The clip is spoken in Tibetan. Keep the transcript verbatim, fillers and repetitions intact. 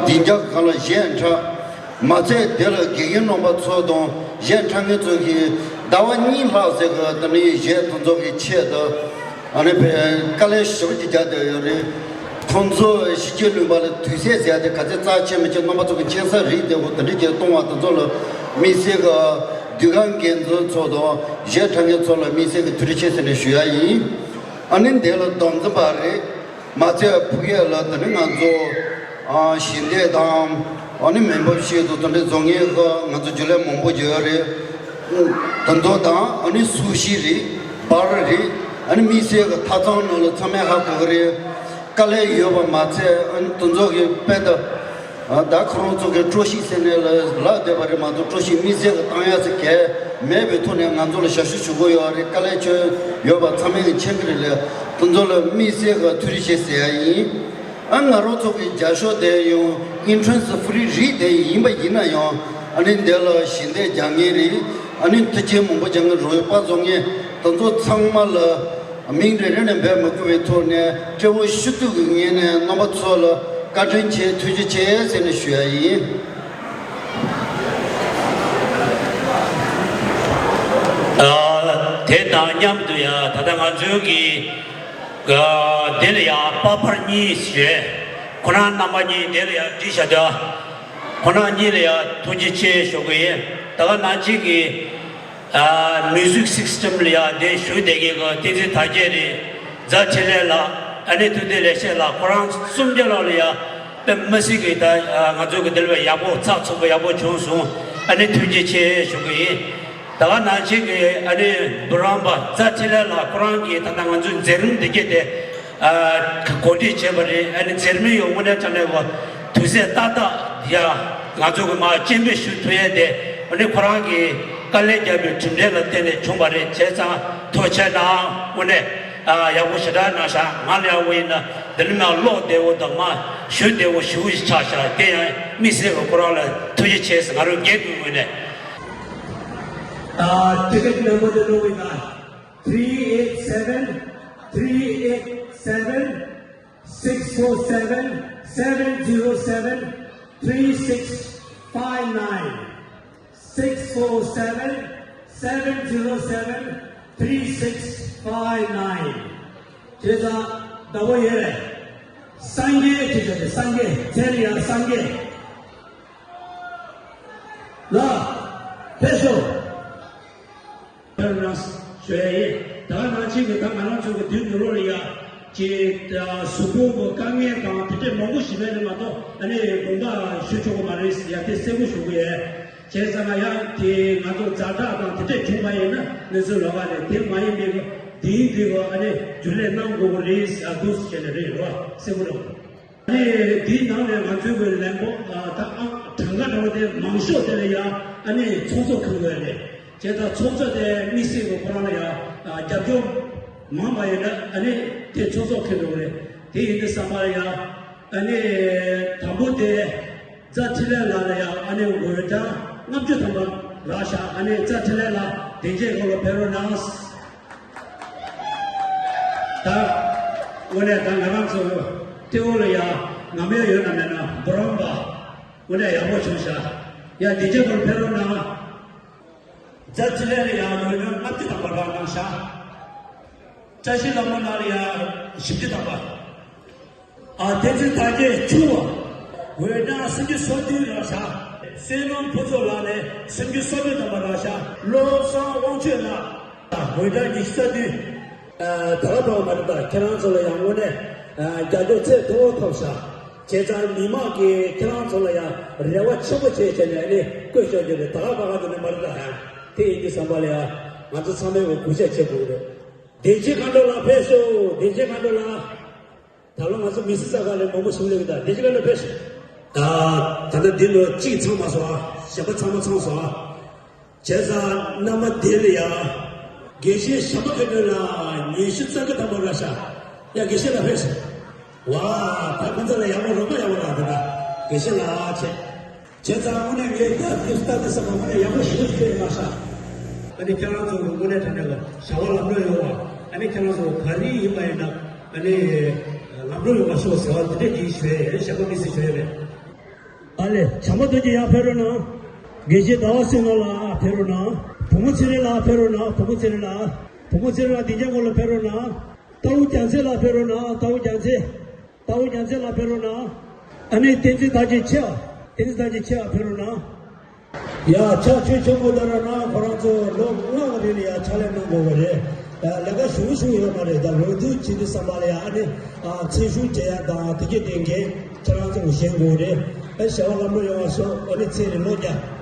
བདེ་འཇགས་སྒང་ལ་གཞས་འཁྲབ། མ་ཚད་དེ་ལ་དགེ་རྒན་རྣམ་པ་ཚོ་དང་གཞས་འཁྲབ་མཁན་ཚོ་གིས་ཟླ་བ་གཉིས་ལྷག་ཙམ་གྱི་དེ་ནས་གཞས་དེ་ཚོ་གི་ཆེད་དུ་ཨ་ནི་དཔེ་དཀའ་ལས་ཞེ་པོ་ཅིག་རྒྱག་བསྡད་ཡོད་རེད། ཁོང་ཚོ་གཞིས་བྱེས་ལུང་པ་ལ་དུས་ཚོད་ཟེར་ཡ་དེ་ག་ཚོད་རྩ་ཆེ་མི་ཆེ་རྣམ་པ་ཚོ་གི་མཁྱེན་ས་རེད། དེ་འོ་དེ་འདྲ་ཅིག་གཏོང་བ་དེ་ཚོ་ལ་དམིགས་བསལ་གྱི་འདུ་ཁང་འགན་འཛིན་ཚོ་དང་གཞས་འཁྲབ་མཁན་ཚོ་ལ་དམིགས་བསལ་གྱི་ཐུགས་རྗེ་ཆེ་ཟེར་ནས་ཞུ་ཡ་ཡིན། ཨ་ནི་འདི་ལ་མདོ་འཛིན་པ་རེད། མ་ཚད་ཕུགས་ཡས་ལ་དེ་ནི་ང་ཚོ་ཨ་ཞི་བདེ་དང་ཨ་ནི་མེ་འབར་ཤེལ་དུ་དེ་འདྲའི་བཟོ་མཁན་གི་ང་ཚོ་རྒྱུན་ལས་མང་པོ་ཡོད་རེད། དེ་ཚོ་དང་ཨ་ནི་སུ་ཤི་རེད། སྦར་རེད། ཨ་ནི་དམིགས་བསལ་གྱི་ཐབ་ཚང་ནང་ལ་ཚང་མས་ཧ་གོ་གི་རེད། དཀའ་ལས་ཡོད་པ་མ་ཚད་ཨ་ནི་དེ་ཚོ་གི་དཔེ་ད་ད་ཁོ་རང་ཚོ་གི་སྤྲོ་ཤིག་ཟེར་ནས་ལ་ལབ་བསྡད་པ་རེད་མ་གཏོགས་སྤྲོ་ཤིག་དམིགས་བསལ་གྱི་བཏང་ཡ་ཟེར་གལ་མེད་པའི་ཐོག་ནས་ང་ཚོ་ལ་ཞབས་ཞུ་ཞུ་གི་ཡོད་རེད། དཀའ་ལས་ཁྱོན་ཡོད་པ་ཚང་མས་གི་མཁྱེན་གི་རེད་ལ་དེ་ཚོ་ལ་དམིགས་བསལ་གྱི་ཐུགས་རྗེ་ཆེ་ཟེར་ཡ་ཡིན། ཨ་ང་རང་ཚོ་གི་རྒྱབ་ཤོག་དེ་ཡང་ཨིན་ཊི་རན་སི་ཕི་རི་རེད། དེ་ཡིན་པ་ཡིན་ན་ཡང་ཨ་ནི་འདི་ལ་ཞལ་འདེབས་རྒྱག་མཁན་རེད། ཨ་ནི་མཐུན་རྐྱེན་མང་པོ་རྒྱག་མཁན་རོགས་པ་བཟོ་མཁན་དེ་ཚོ་ཚང་མ་ལ་མིང་རེ་རེ་ནས་འབོད་མི་དགོས་པའི་ཐོག་ནས་སྤྲོ་བོ་ཤུགས་གཏོང་གི་ངོས་ནས་རྣམ་པ་ཚོ་ལ་བཀའ་དྲིན་ཆེ་ཐུགས་རྗེ་ཆེ་ཟེར་ནས་ཞུ་ཡ་ཡིན། ཨ་དེ་དང་མཉམ་དུ་ཡང་ད་ལྟ་ང་ཚོའི་གི་ཨ་འདི་ལ་ཡང་པ་པར་གཉིས་རེད། ཁོ་རང་རྣམ་པ་གཉིས་འདི་ལ་ཡང་བྲིས་བཞག་འདུག་ཁོ་རང་གཉིས་ལ་ཡང་ཐུགས་རྗེ་ཆེ་ཞུ་གི་ཡིན། ད་ག་ནང་བཞིན་གྱི་ཨ་མིའུ་ཟིག་སིས་ཊམ་ལ་ཡང་འདི་ཞུགས་བསྡད་མཁན་གྱི་བསྟན་འཛིན་དར་རྒྱས་རེད། རྫ་འཕྲིན་ལས་ལགས། ཨ་ནི་ཐུབ་བསྟན་ལེགས་བཤད་ལགས། ཁོ་རང་གསུམ་ཆ་ལོག་ལ་ཡང་དཔེ་མི་སྲིད་ཀྱི་ད་ང་ཚོ་གི་འདི་ལ་ཡག་པོ་ཚགས་ཚུད་པོ་ཡག་པོ་བྱུང་སོང་། ཨ་ནི་ཐུགས་རྗེ་ཆེ་ཞུ་གི་ཡིན། ད་ག་ནང་བཞིན་གྱི་ཨ་ནི་འབུམ་རམས་པ་རྫ་འཕྲིན་ལས་ལགས་ཁོ་རང་གིས་ད་ལྟ་ང་ཚོའི་མཛད་རིམ་འདི་གས་དེ་ཨ་གོ་སྒྲིག་བྱས་པ་རེད། ཨ་ནི་མཛད་རིམ་ཡང་དངོས་གནས་དྲང་གནས་གོ་དུས་ཚོད་ཏག་ཏག་ཡ་ང་ཚོ་གི་མ་སྤྱན་འབུལ་ཞུ་ཐུབ་ཡས་དེ་ཨ་ནི་ཁོ་རང་གིས་དཀའ་ལས་བརྒྱབ་པའི་གྲུབ་འབྲས་ལ་བརྟེན་ནས་བྱུང་བ་རེད། བྱས་ཙང་ཐུགས་རྗེ་གནང་། དངོས་གནས་ཨ་ཡག་པོ་ཞེ་དྲག་གནང་ཤག་ང་ལ་ཡག་པོ་ཡིན་ན་འདི་ནི་མ་ཀློག་བདེ་བོ་དང་མ་ཞུ་བདེ་བོ་ཞུ་བ་ཞིག་ཆགས་ཤག་དེ་ཡང་དམིགས་བསལ་གྱི་ཁོ་རང་ལ་ཐུགས་རྗེ་ཆེ་ཟེར་ང་རང་སྒེར་གྱི་ངོས་ནས། Uh, ticket number the Novena, three eight seven, three eight seven, six four seven, seven zero seven, three six five nine, six four seven, seven zero seven, three six five nine. Cheza, dawo yere. Sangye, cheza, sangye, teriya, sangye. ལ་ཕེབས་ཤོག་ཕེབས་རོགས་གནང་ཞུ་ཡ་ཡིན། ད་ག་ནང་བཞིན་གྱི་ད་ང་རང་ཚོ་གི་དུས་ནུབ་ལོགས་ལ་ཡ་ཅིག་གཟུགས་པོ་གི་དཀའ་ངལ་དང་དེ་འདྲས་མང་པོ་ཞིག་མེད་ན་མ་གཏོགས་ཨ་ནི་དགོངས་པ་ཞུ་ཆོག་གི་མ་རེད་ཟེར་ཡ་དེ་གསལ་པོ་ཞུ་གི་ཡོད། བྱས་ཙང་ང་ཡང་དེ་ང་ཚོ་ཛ་དྲག་དང་དེ་འདྲས་བྱུང་བ་ཡིན་ན་གནས་ཚུལ་ལོགས་ཀ་རེད། དེ་མ་ཡིན་པའི་གི་དེའི་དུས་གི་ཨ་ནི་རྒྱུན་ལས་གནང་དགོས་གི་རེད་ཟེར་འདུག་ཟེར་ནས་རེད་རོ་གསལ་པོ་རེད། ཨ་ནི་དེའི་ནང་ནས་ང་ཚོའི་གི་ལན་པོ་ད་ཨང་གྲངས་ཀ་འདྲ་བོ་དེ་མང་ཤོས་དེ་ལ་ཡང་ཨ་ནི་ཚོགས་གཙོ་ཁེལ་དགོས་རེད། བྱས་ཙང་ཚོགས་གཙོ་དེ་དམིགས་བསལ་གི་ཁོ་རང་ལ་ཡང་རྒྱབ་སྐྱོར་མང་བ་ཡིན་ན་ཨ་ནི་དེ་ཚོགས་གཙོ་ཁེལ་དགོས་རེད། དེ་ཡིན་དུས་ཙམ་པ་ལ་ཡང་ཨ་ནི་དང་པོ་དེ་རྫ་འཕྲིན་ལས་ལགས་ལ་ཡང་ཨ་ནི་འོས་གྲངས་ལྔ་བཅུ་ཐམ་པ་རག་ཤག་ཨ་ནི་རྫ་འཕྲིན་ལས་ལགས་བདེ་སྐྱིད་སྒང་ལ་ཕེབས་རོགས་གནང་། ད་དངོས་གནས་ད་ང་རང་ཚོ་སྤྲེའུ་ལ་ཡང་ངམ་ཡང་ཡོད་ན་མེད་ན་འབུམ་རམས་པ་དངོས་གནས་ཡག་པོ་བྱུང་ཤག་ཡ་བདེ་སྐྱིད་སྒང་ལ་ཕེབས་རོགས་གནང་། རྫ་འཕྲིན་ལས་ལ་ཡང་ལོ་ལོན་ལྔ་བཅུ་ཐམ་པ་རག་གནང་ཤག་བཀྲ་ཤིས་ལྷ་མོ་ལགས་ལ་ཡང་བཞི་བཅུ་ཐམ་པ། ཨ་བསྟན་འཛིན་དར་རྒྱས་ཆུང་བ། འོས་གྲངས་སུམ་ཅུ་སོ་བདུན་རག་ཤག་བསོད་ནམས་ཕུན་ཚོགས་ལགས་ནས་སུམ་ཅུ་སོ་བདུན་ཐམ་པ་རག་ཤག་བློ་བཟང་དབང་ཕྱུག་ལགས། འོས་གྲངས་ཉི་ཤུ་རྩ་བདུན། ད་ག་ཐོག་མ་རེད། ད་ཁྱེད་རང་ཚོ་ལ་ཡང་དངོས་གནས་རྒྱབ་སྐྱོར་ཚད་མཐོ་བོ་ཐོབ་ཤག་བྱས་ཙང་མི་མང་གིས་ཁྱེད་རང་ཚོ་ལ་ཡང་རེ་བ་ཆེན་པོ་བྱས་བྱས་ནས་ནི་བསྐོས་ཆོག་རྒྱུ་རེད། ད་ག་ཁ་ཁ་དུ་ནི་མ་རེད། ད་ཡང་དེ་ཡིན་དུས་ཙམ་པ་ལ་ཡང་ང་ཚོ་ཚང་མས་གུས་ཞབས་བྱེད་དགོས་རེད། བདེ་སྐྱིད་མཁའ་འགྲོ་ལགས་ཕེབས་ཤོག་བདེ་སྐྱིད་མཁའ་འགྲོ་ལགས། ད་ལོ་ང་ཚོ་མི་སེར་ས་ཁ་ལས་མང་པོ་ཞིག་སླེབས་ཀྱི་ད་བདེ་སྐྱིད་མཁའ་འགྲོ་ཕེབས་ཤོག་ད་ད་ལྟ་འདི་ལོ་གཅིག་ཚང་མ་སོང་ཨ། གཞན་པ་ཚང་མ་ཚང་སོང་ཨ། བྱས་ཙང་མནའ་མ་དེ་ལ་ཡ། དགེ་བཤེས་ཞྭ་མོ་མཁའ་འགྲོ་ལགས་ཉི་ཤུ་རྩ་དགུ་ཐམ་པ་རག་ཤག་ཡ་དགེ་བཤེས་ལགས་ཕེབས་ཤོག་ཝ། ད་ཁོང་ཚོ་ལ་ཡག་པོ་རོགས་པ་ཡག་པོ་རག་འདུག་ད་དགེ་བཤེས་ལགས་བྱས། བྱས་ཙང་དངོས་གནས་ངས་ད་དེ་ལྟ་དེ་བསམ་པ་དངོས་གནས་ཡག་པོ་ཞེ་པོ་ཞིག་ཕེབས་མ་ཤག་ཨ་ནི་ཁྱེད་རང་ཚོ་གི་དངོས་གནས་དྲང་གནས་ལ་བྱ་བ་ལམ་འགྲོ་ཡོང་བ། ཨ་ནི་ཁྱེད་རང་ཚོ་ག་རེ་ཡིན་པ་ཡིན་ན་ཨ་ནི་ལམ་འགྲོ་ཡོང་བ་ཤོག་ཟེར་བ་དེ་འདྲས་ཅིག་ཞུ་ཡས་ཡིན། གཞན་པ་དམིགས་བསལ་ཞུ་ཡས་མེད། ཨ་ལེ། བྱམས་པ་རྡོ་རྗེ་ཡར་ཕེབས་རོགས་གནང་། དགེ་བཤེས་ཟླ་བ་བསོད་ནམས་ལགས་ཕེབས་རོགས་གནང་། བུ་མོ་ཚེ་རིང་ལགས་ཕེབས་རོགས་གནང་། བུ་མོ་ཚེ་རིང་ལགས། བུ་མོ་ཚེ་རིང་ལགས་སྡིངས་ཆ་སྐོར་ལ་ཕེབས་རོགས་གནང་། རྟའུ་རྒྱལ་མཚན་ལགས་ཕེབས་རོགས་གནང་། རྟའུ་རྒྱལ་མཚན། རྟའུ་རྒྱལ་མཚན་ལགས་ཕེབས་རོགས་གནང་། ཨ་ནི་བསྟན་འཛིན་དར་རྒྱས་ཆེ་བ། བསྟན་འཛིན་དར་རྒྱས་ཆེ་བ་ཕེབས་རོགས་གནང་། ཡ། ཕྱག་མཆོད་ཆེན་པོ་གནང་རོགས་གནང་། ཁོ་རང་ཚོ་ལོ་ལྔ་གི་རིང་ལ་ཡ་ཕྱག་ལས་གནང་དགོས་པ་རེད། ལས་ཀ་ཞུ་ཞུ་ཡོད་མ་རེད། ད་ལོ་དུས་བྱེད་དུས་ཙམ་པ་ལ་ཡ་ཨ་ནི་ཚེ་ཞུགས་བྱེད་ཡ་དང་དེ་གའི་དེ་འགན་ཁྱེད་རང་ཚོ་བཞེས་དགོས་རེད། ཨ། བྱ་བ་ལམ་འགྲོ་ཡོང་བ་ཤོག་ཨ་ནི་ཚེ་རིང་ལོ་བརྒྱ།